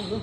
Bomb!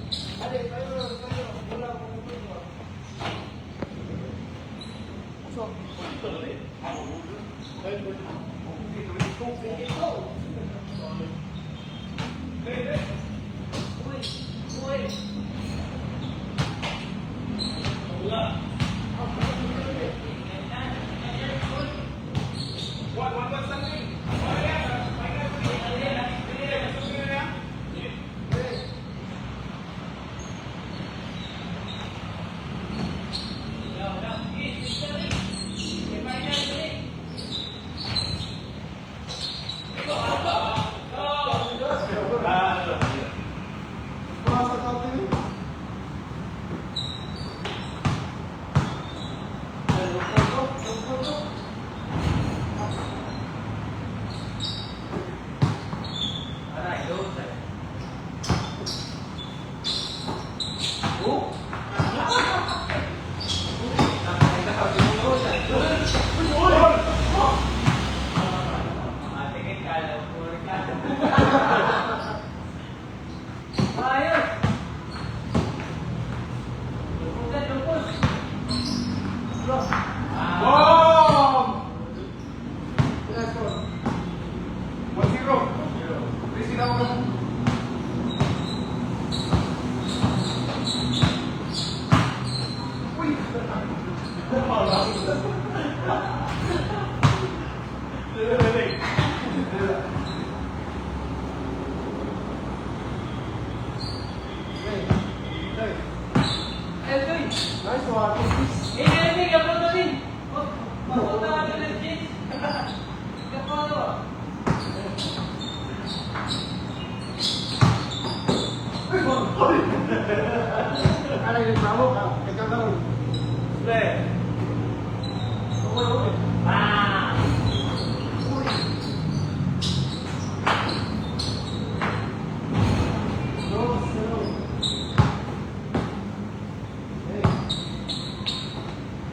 1-0. 3-0 ako. Uy! Nice one. Ano yung bravo ka? Ikaw na rin. 2-0. Hey.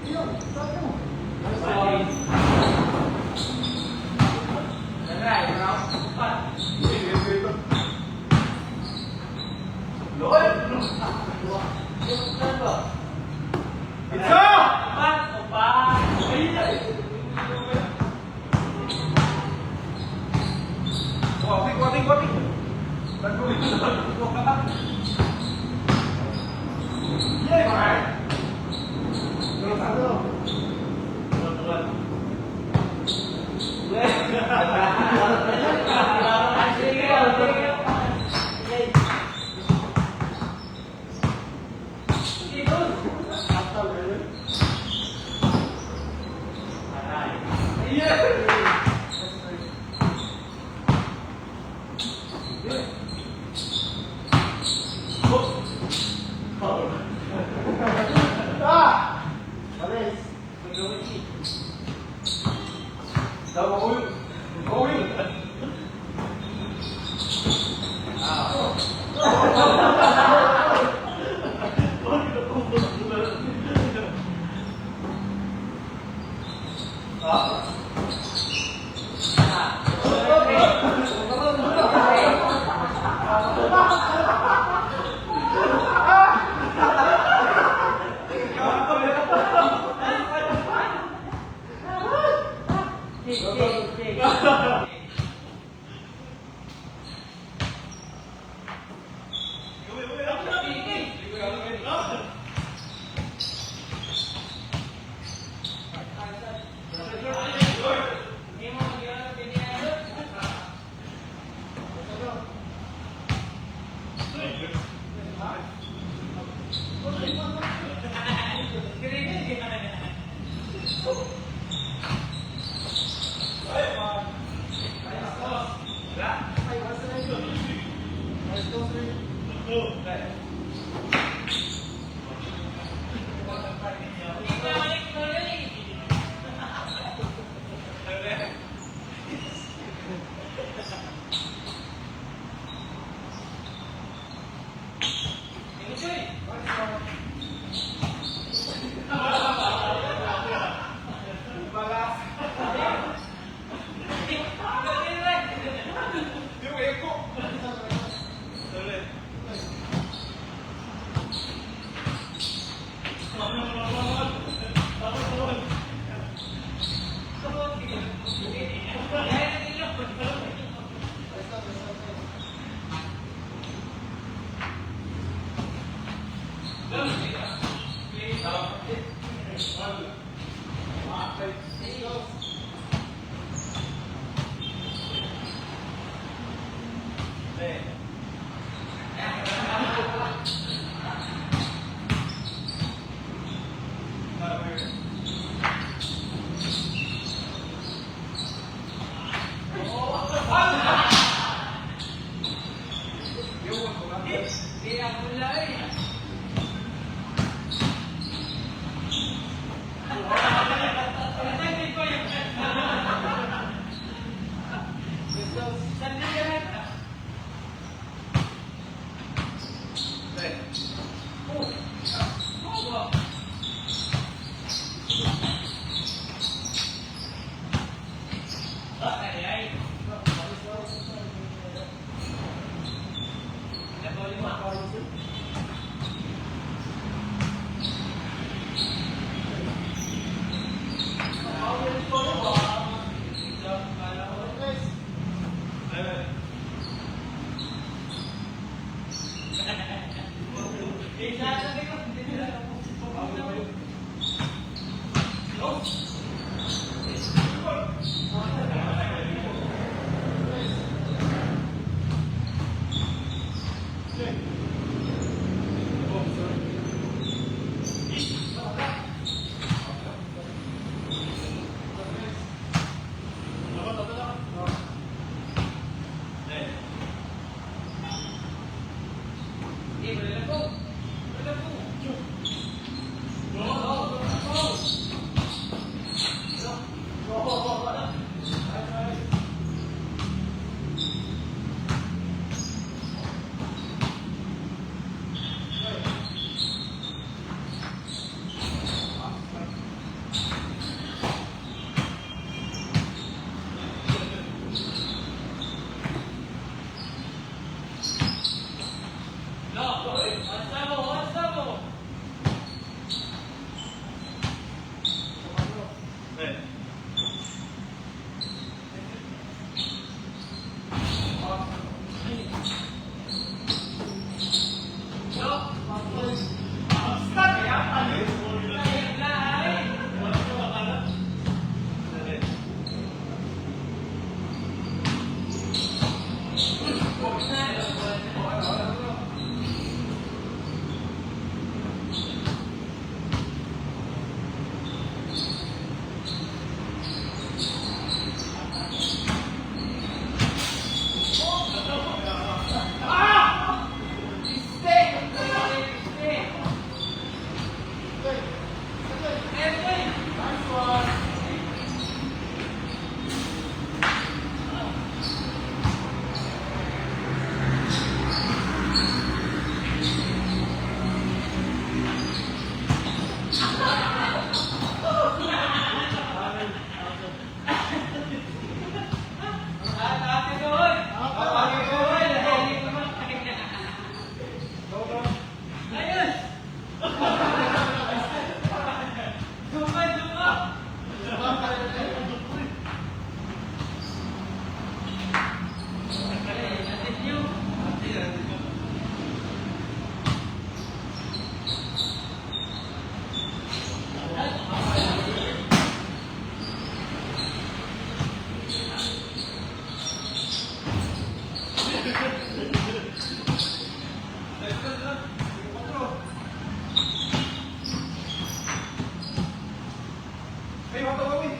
Iyo, sabi mo. Nice one. Itsa! Wating, wating, wating. Ano? Atal, eh. Ah! Malis. Nice, 2-3. Hey, what are we?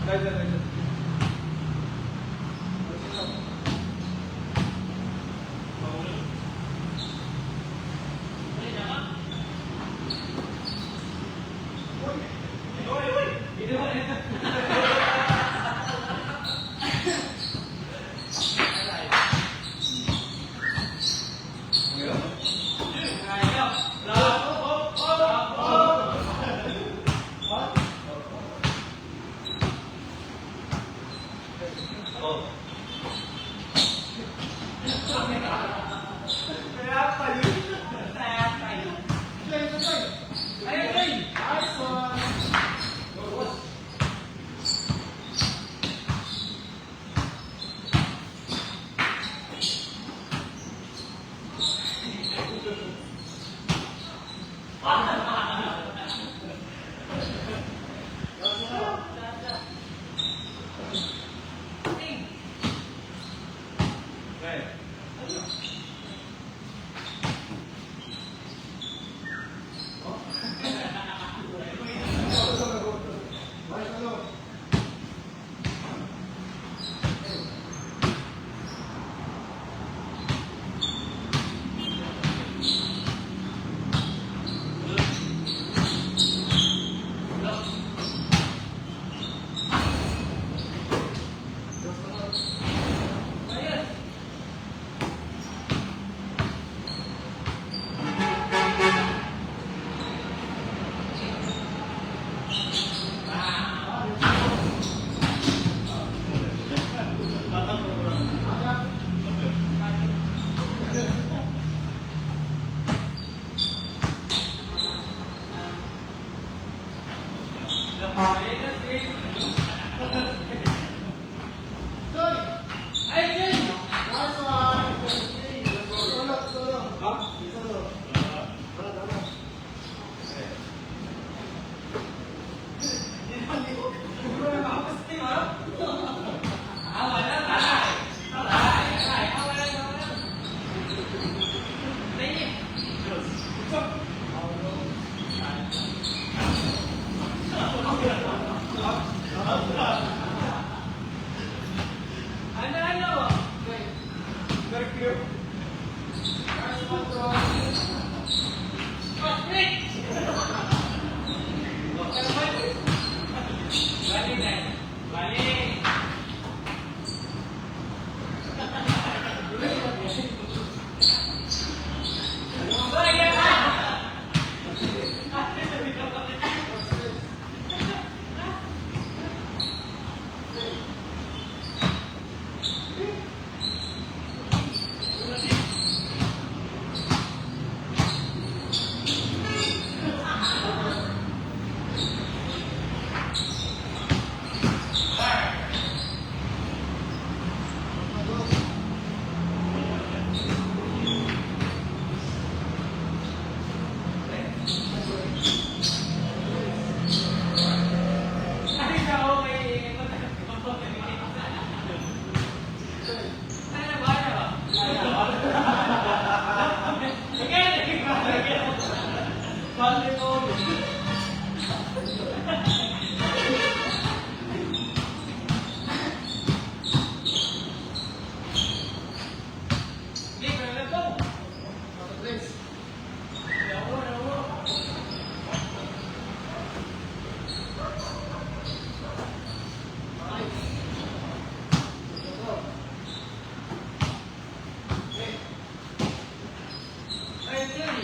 Live na, live na. Nice one. Okay. Nice ano. Joy! Nice one! Solo, solo. Ha? Solo. Tara, tara. Very clear. Nice one, Troy. Drinks.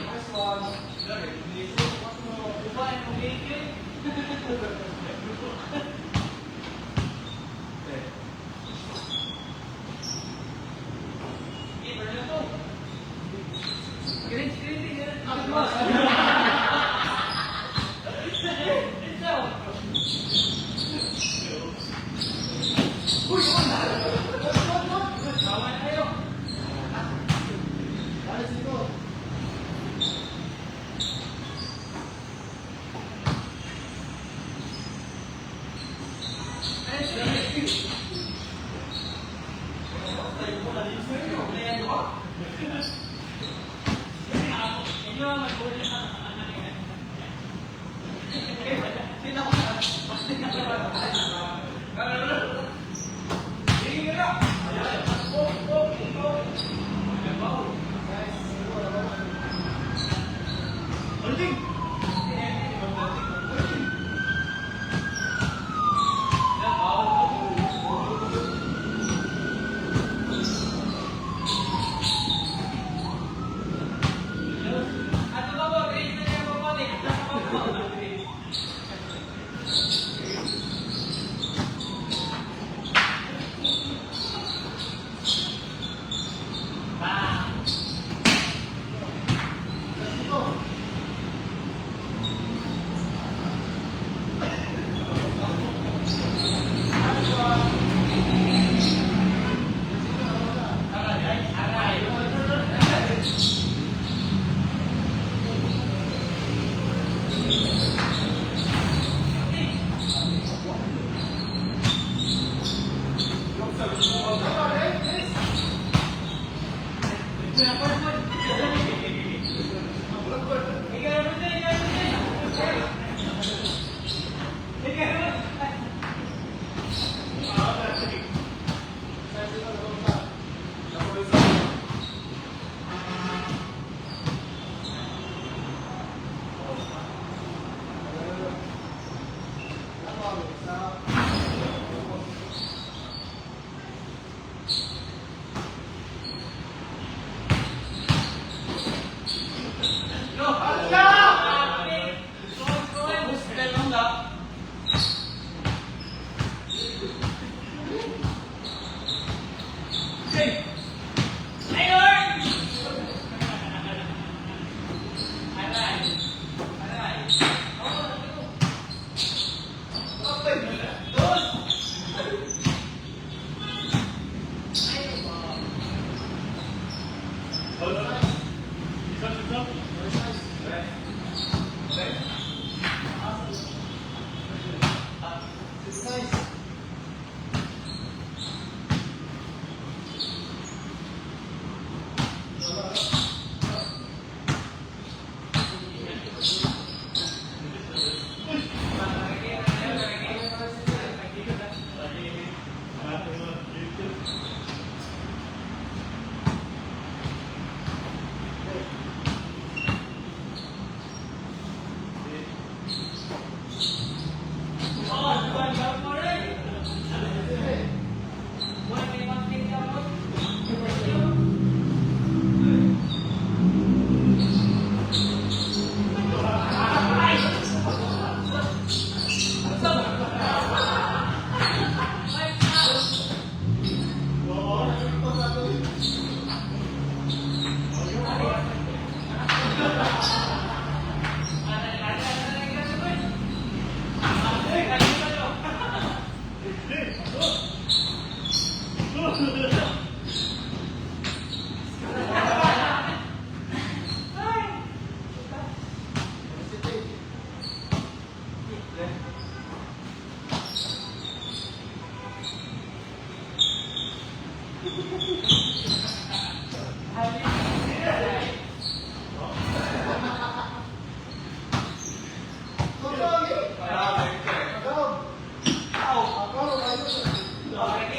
Nice one. Alis dito. Oh,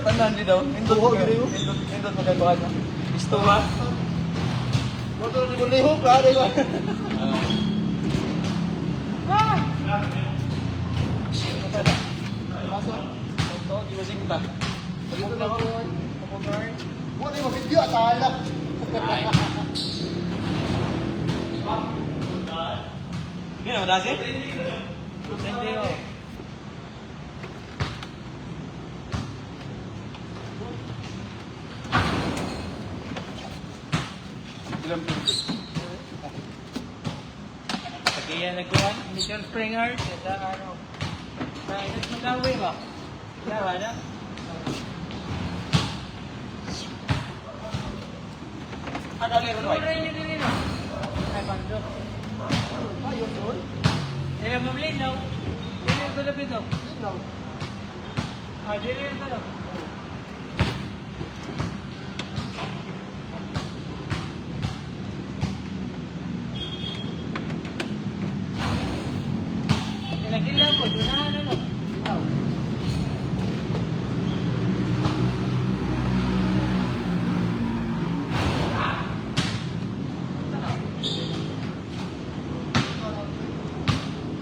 tanan di daw. Indot ko. Indot, indot magagawa na. Gusto ba? Motor ni Lihok, ah, di ba? Pasok. Ito, di ba singta? Wala yung video, atala. Hindi na madasi? Hindi oh. Ilang Kaya nagkuhan, Michael Springer, sa ano, sa nagmagawi ba? Yawa na. Ano rin Ano rin yun yun? Ay, pando. Ayun, yun. Eh, mamlin daw. Dili ko lapit daw. Yun lang. Ah, dili rin daw. Nagila ko, doon na ano. Ikaw.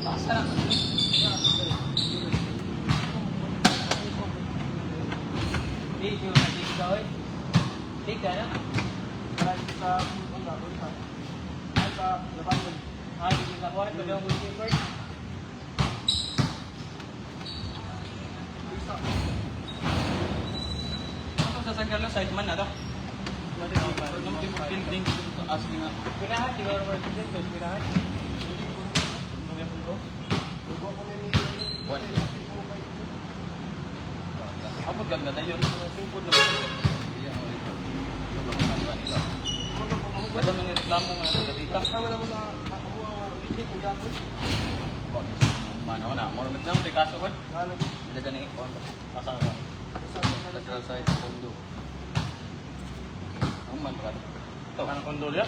Asa na? Di, di, di, di, di, ka na. Wala dito sa Punta, Punta. Ay, sa Labangon. Ah, di ka kuha, tulong ko si Bert. Isa. Ito sa San Carlos, side man na to. Building as nga. Pirahan, di ba naman dito? Pirahan. Dugo ko ni Ako ganda na yun. Sugod na. Wala man reklamo nga sa dita. Wala mo sa kakuha nga video kung gapon. Mano na, mo na mo kaso ko. Lalo. Dili ni kon. Asa ka. Central side sa kondo. Ang man brad. Ito. Ang kondo niya?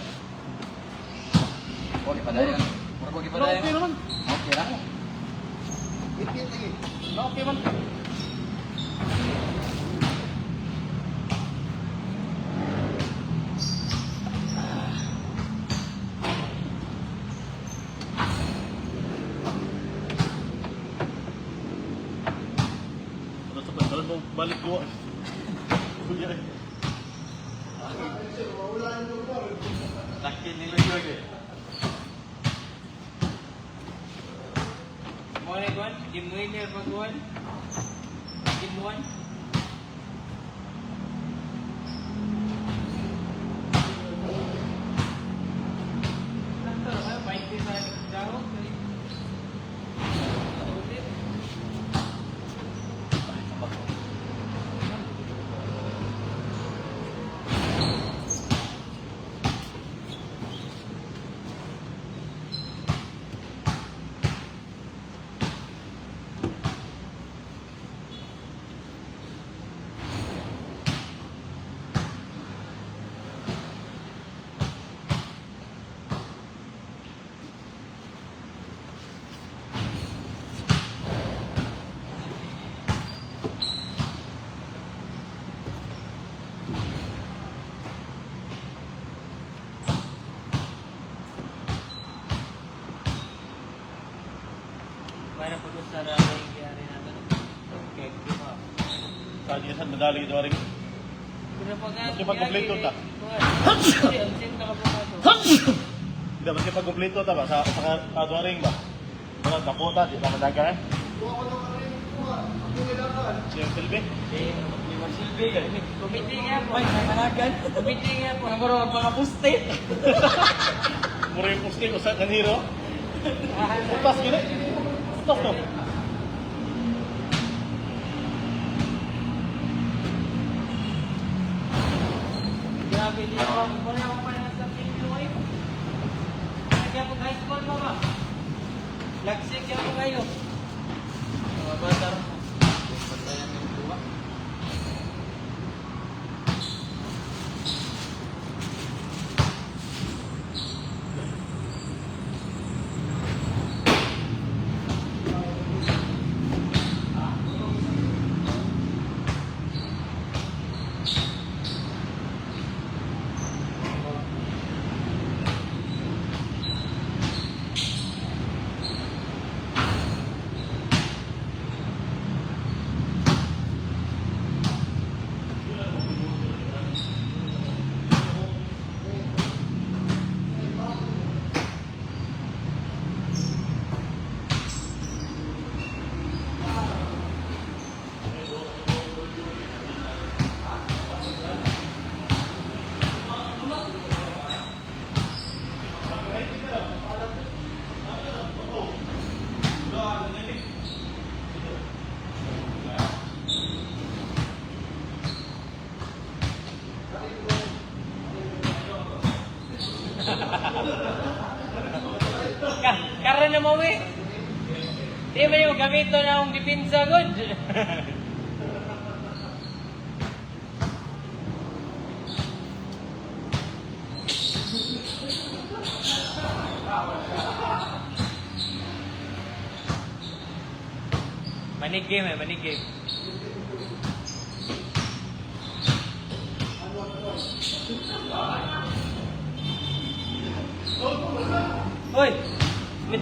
Huwag ipadayon. Huwag ipadayon. Okay naman. Okay lang. Okay man. Ano sa pantalon mo, balik ko. Kuya eh. Laki nila yun eh. Mo na kuan, game winner pag kuan. Game 1. Sakto, ah, 20 sa dahog. Ulit. Para pag sa rally kaya rin natin. Okay, di ba? Sa niya saan madali ito rin. Pero pag Kasi pag kompleto ta. Kasi ang sin na kabukato. Hindi ba pag kompleto ta ba sa kadwaring ba? Wala Dakota, di ba madaga eh? Siyang silbi? Hindi magsilbi ka. Kumiti nga po. May managan. Kumiti nga po. Ang baro mga puste. Mura yung posting ko sa kaniro. Utas gini. Utas to. Grabe di ko. Wala akong pa sa PBY. Kaya pag high school mo ba? Lagsik yan po kayo. Mga bata ron. Bantayan yung buwa. Karon na mo eh. Di ba yung gamito na akong dipinsa good? Manig game eh, manig game. Hoy! 28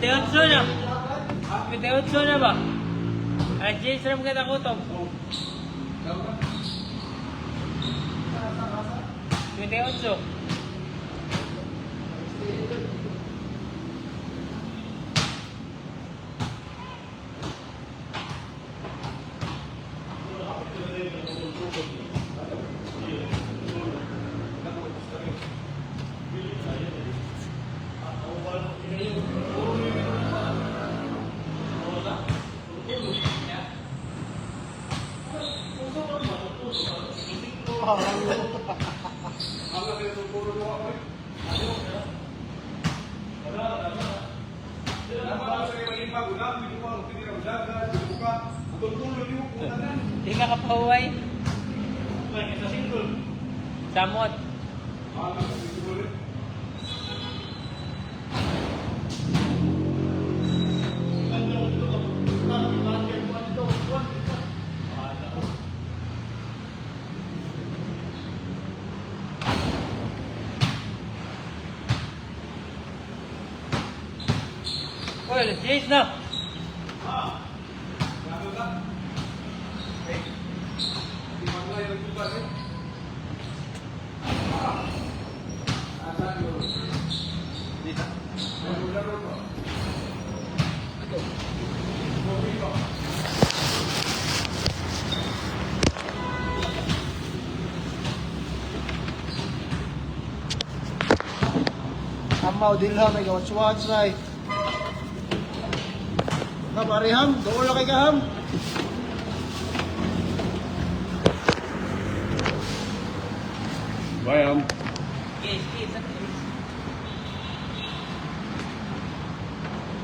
na! 28 na ba? Alas 10 ram kita kutob. 28. Di ka kapahuway. Sa single. Samot. Uy, alas 10 na. Amaw dilha may watch watch ay. Na pareham, doon lang kay kaham. Bayam. Yes, yes, yes.